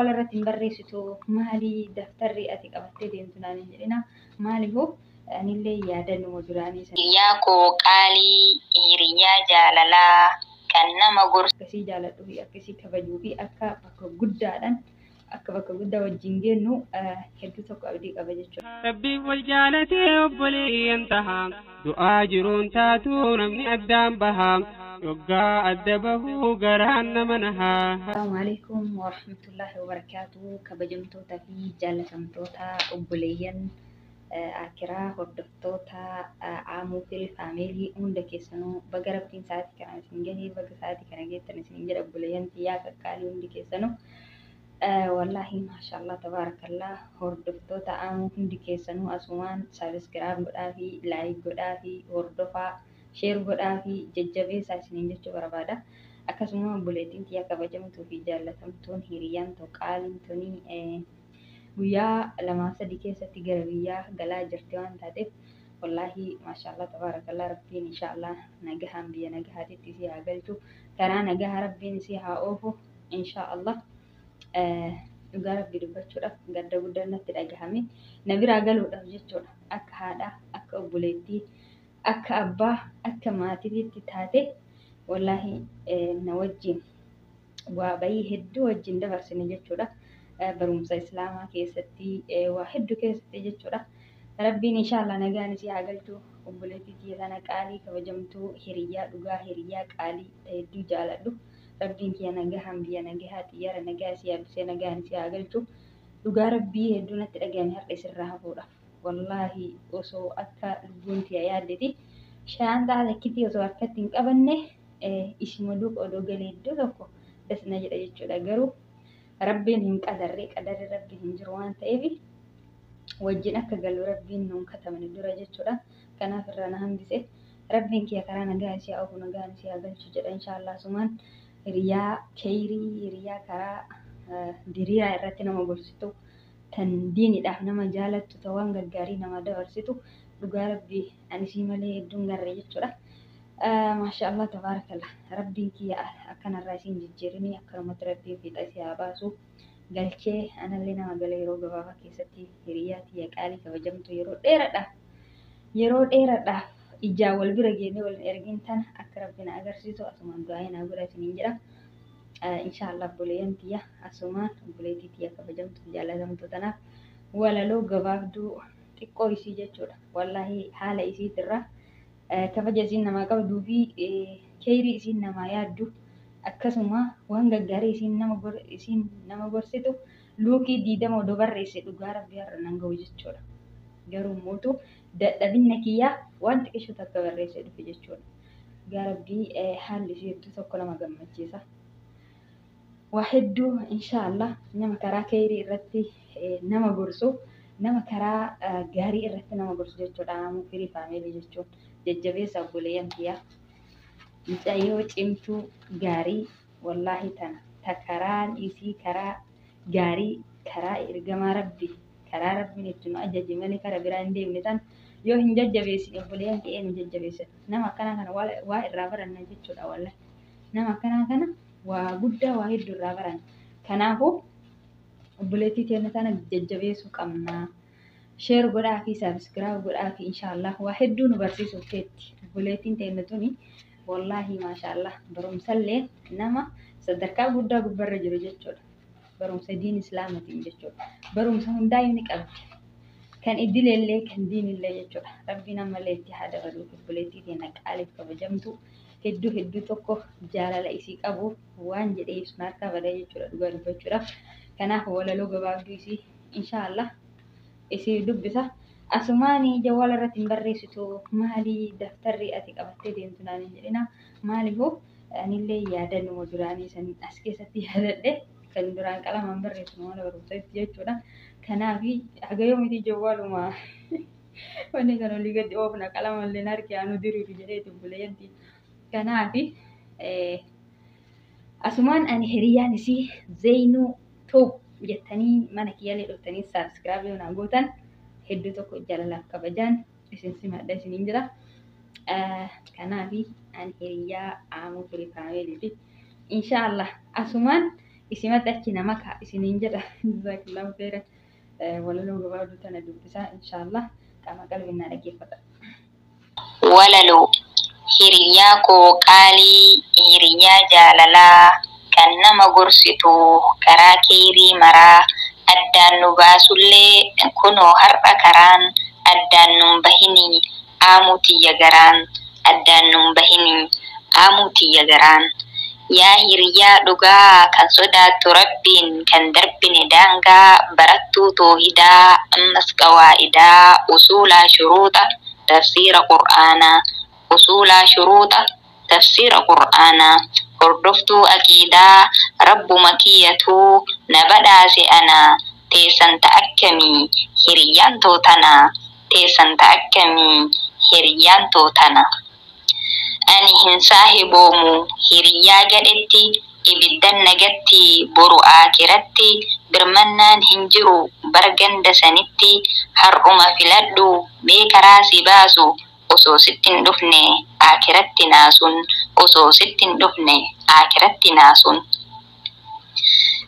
Irratti hin barreessitu, maalii daftarri ati qabattee deemtu naan hin jedhina. Maaliifuu anillee yaadannuma duraanii sana. Hiriyaa koo qaalii, hiriyaa jaalalaa kan nama gorsu. Akkasii jaaladhuu fi akkasii kabajuu fi akka bakka guddaadhaan akka bakka guddaa wajjin geennu hedduu tokko abdii qaba jechuudha. Rabbiin wal jaalatee obboleeyyan taha, du'aa jiruun taatu namni addaan baha, yoggaa adda bahuu garaan nama naha. Assalamu alaikum warahmatullahi wabarakatuh. Kabajamtoota fi jaalatamtoota obboleeyyan akiraa, hordoftoota Aamuu Firii Faamilii hunda keessanuu, baga Rabbiin sa'aatii kana isin gahee, baga sa'aatii kana geettan isin jedha. Obboleeyyan xiyyaa qaqqaalii hundi keessanuu, wallaahi maashaallah tabaarakallah. Hordoftoota Aamuu hundi keessanuu asumaan subscribe godhaa fi like godhaa fi hordofaa, share godhaa fi jajjabeessaa isiniin jechuu barbaada. Akkasuma obboleettiin tiyya kabajamtuu fi jaallatamtuun, hiriyyaan too qaaliin tuni guyyaa 2-3 keessatti gara biyyaa galaa jirti waan taateef, wallaahi maashaallah tabaarakallah. Rabbiin inshaallah nagahaan biyya nagahaatitti isii haa galchu, karaa nagahaa Rabbiin isii haa oofu inshaallah. Dhugaa Rabbii dubbachuudhaaf gadda guddaan natti dhagahame na biraa galuudhaaf jechuudha. Akka haadhaa, akka obboleettii, akka abbaa, akka maatiitti taate, wallaahi na wajjin waa bayii hedduu wajjin dabarsine jechuudha. Barumsa islaamaa keessatti, waa hedduu keessatti jechuudha. Rabbiin inshaallah nagaan isii haa galchu. Obboleettii tiyya tana qaalii kabajamtuu, hiriyyaa dhugaa, hiriyyaa qaalii hedduu jaaladhu. Rabbiin kiyya nagahaan biyya nagahaa xiyyaara nagaa isii yaabbisee nagaan isii haa galchu. Dhugaa Rabbii hedduu natti dhagahame har'a isirraa hafuudhaaf. Wallaahi osoo akka lubbuun tiyya yaaddeti shaanxaa takkitti osoo harkatti hin qabanne isuma duuka odoo galee iddoo tokko dasna jedha jechuudha. Garuu Rabbiin hin qadarre, qadarri Rabbi hin jiru waan ta'eef wajjin akka galu Rabbiin nuun katabne dura jechuudha. Kanaaf irraa na hambise. Rabbiin kiyya karaa nagaa isii haa oofu, nagaan isii haa galchu jedha inshaallah. Asumaan hiriyaa keeyrii, hiriyaa karaa diriiraa irratti nama gorsitu, tan diiniidhaaf nama jaalattu, ta waan gaggaarii nama dabarsitu, dhugaa Rabbii ani isii malee hedduun garre jechuudha. Maasha Allah tabaarakallah. Rabbiin kiyya akkanarraa isiin jijjiirini, akkanumatti Rabbiin fiixa isii haa baasu. Galchee anallee nama gala yeroo gabaabaa keessatti hiriyaa tiyya qaalii kabajamtu yeroo dheeradhaaf, yeroo dheeradhaaf ijaan wal bira geennee wal hin ergin tana akka Rabbi na agarsiisu asumaan du'aa naa godha isiniin jedha. Inshaallah obboleeyyan tiyya, asumaan obboleettii tiyya kabajamtu jaalatamtu tanaaf walaloo gabaabduu xiqqoo isii jechuudha. Wallaahi haala isiitirraa kabaja isiin namaa qabduu fi keeyrii isiin namaa yaaddu, akkasuma waan gaggaarii isiin nama gorsitu luukii 20 odoo barreesse dhugaa Rabbii har'a nan ga'u jechuudha. Garuu mootu dadhabinna kiyyaa waan xiqqishu takka barreessee dhufe jechuudha. Dhugaa Rabbii haalli isii hedduu tokko nama gammachiisa. Waa hedduu inshaallah nama karaa keeyrii irratti nama gorsu, nama karaa gaarii irratti nama gorsu jechuudha. Aamuu Firii Faamilii jechuun jajjabeessa obboleeyyan kiyyaa. Mucayyoo cimtuu gaarii wallaahi tana ta karaan isii karaa gaarii, karaa ergamaa Rabbi, karaa Rabbiin itti nu ajaje malee karaa biraa hin deemne tan yoo hin jajjabeessine, obboleeyyan kee eenyu jajjabeessan? Nama akkanaa kana waa irraa baranna jechuudha. Wallahi nama akkanaa kana waa guddaa, waa hedduu irraa baranna. Kanaafuu obboleettii teenya tana jajjabeessuu qabna. Share godhaa fi subscribe godhaa fi inshaallah waa hedduu nu barsiisuuf teetti obboleettiin teenya tuni. Wallaahi maashaallah, barumsallee nama sadarkaa guddaa gubbarra jiru jechuudha. Barumsa diin islaamatiin jechuudha. Barumsa hundaayyuu ni qabdi. Kan idileellee kan diinillee jechuudha. Rabbiin ammallee itti haa dabalu. Obboleettii teenya qaaliif kabajamtu hedduu hedduu tokko jaalala isii qabu waan jedhee ibsu harkaa badee jechuudha dhugaa dubbachuudhaaf. Kanaaf walaloo gabaabduu isii inshaallah isii dubbisa. Asumaanii jawwaala irratti hin barreessitu, maalii daftarri ati qabattee deemtu naan hin jedhina. Maaliifuu anillee yaadannuma duraanii san as keessatti yaadadhe, kan duraan qalamaan barreessu mana barumsaatti jechuudha. Kanaaf haga yoomiti jawwaaluma wanni kan olii gadi oofna, qalamallee harki aanu diriiru jedhee obboleeyyanti. Kanaaf asumaan ani hiriyyaan isii Zeenuu Tube jettanii mana kiyyaalee dhuftanii subscribe yoo naa gootan hedduu tokko jaalalaaf kabajaan isin simadha isiniin jira. Kanaaf ani hiriyyaa Aamuu Firii Faamiliiti. Inshaallah asumaan Isimatti achi nama kaa isiniin jedha. Jazaakallaahu khairan. Walaloo gabaabduu tana dubbisaa inshaallah qaama qalbiin naa dhaggeeffata. Walaloo hiriyaa koo qaalii, hiriyaa jaalalaa, kan nama gorsitu karaa keerii maraa, addaan nu baasullee kunoo har'a karaan, addaan nun bahinii aamuu tiyya garaan, addaan nun bahinii aamuu tiyya garaan. Yaa hiriyaa dhugaa kan sodaattu Rabbiin, kan darbine daangaa, barattuu toohidaa, ammas qawaa'idaa, usuulaa shuruuxa tafsiira qur'aanaa, usuulaa shuruuxa tafsiira qur'aanaa, hordoftuu aqiidaa, rabbuma kiyyatuu na badhaase anaa, teessan ta akkamii hiriyyaan too tanaa, teessan ta akkamii hiriyyaan too tana. Ani hin saahiboomu hiriyyaa gadhetti, ibiddan nagatti boru aakiratti, birmannaan hin jiru barganda sanitti, har'uma filadhu mee karaa si baasu, osoo sitti hin dhufne aakiratti naasun, osoo sitti hin dhufne aakiratti naasun.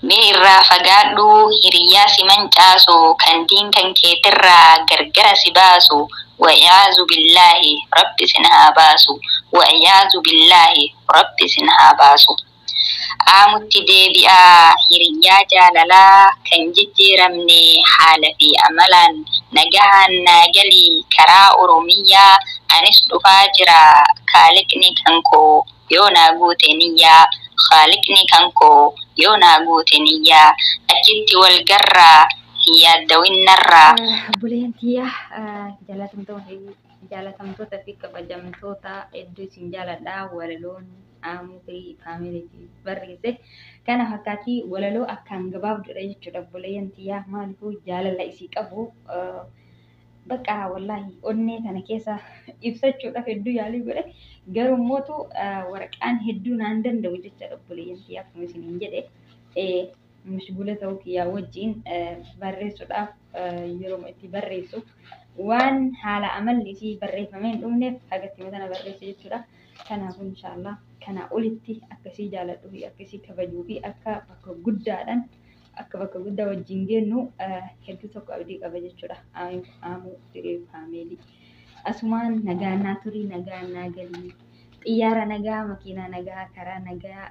Mee irraa fagaadhu hiriyyaa si mancaasu, kan diin kan keetirraa gargara si baasu, wa'iyaazu billaahi rabbi sin haa baasu, wa'iyaazu billaahi rabbi sin haa baasu. Aamutti deebi'aa hiriyyaa jaalalaa, kan jijjiiramne haala fi amalaan, nagahaan naa galii karaa Oromiyyaa, anis dhufaa jira kaaliqni kan koo yoo naa guute niyyaa, kaaliqni kan koo yoo naa guute niyyaa, achitti wal garraa hin yaaddawinnarraa. Obboleeyyan tiyyaa jaalatamtoota fi kabajamtoota hedduu isin jaaladha. Walaloon Aamuu Firii Faamiliitiif barreesse. Kana fakkaatii walaloo akkaan gabaabduudha jechuudha obboleeyyan tiyyaa. Maaliifuu jaalala isii qabu bakka wallaahi onnee kana keessa ibsachuudhaaf hedduu yaalii godhe. Garuu mootu waraqaan hedduu naan danda'u jechuudha obboleeyyan tiyyaa akkuma isiniin jedhe. Mashguula ta'uu kiyyaa wajjin barreessuudhaaf yeroo itti barreessu waan haala amalli isii barreeffamee hin dhumneef hagatti tana barreesse jechuudha. Kanaafuu inshaallah kana olitti akkasii jaaladhuu fi akkasii kabajuu fi akka bakka guddaadhaan akka bakka guddaa wajjin geennu hedduu tokko abdii qaba jechuudha. Aamuu Firii Faamilii. Asumaan nagaa naa turii, nagaa naa galii. Xiyyaara nagaa, makiinaa nagaa, karaa nagaa.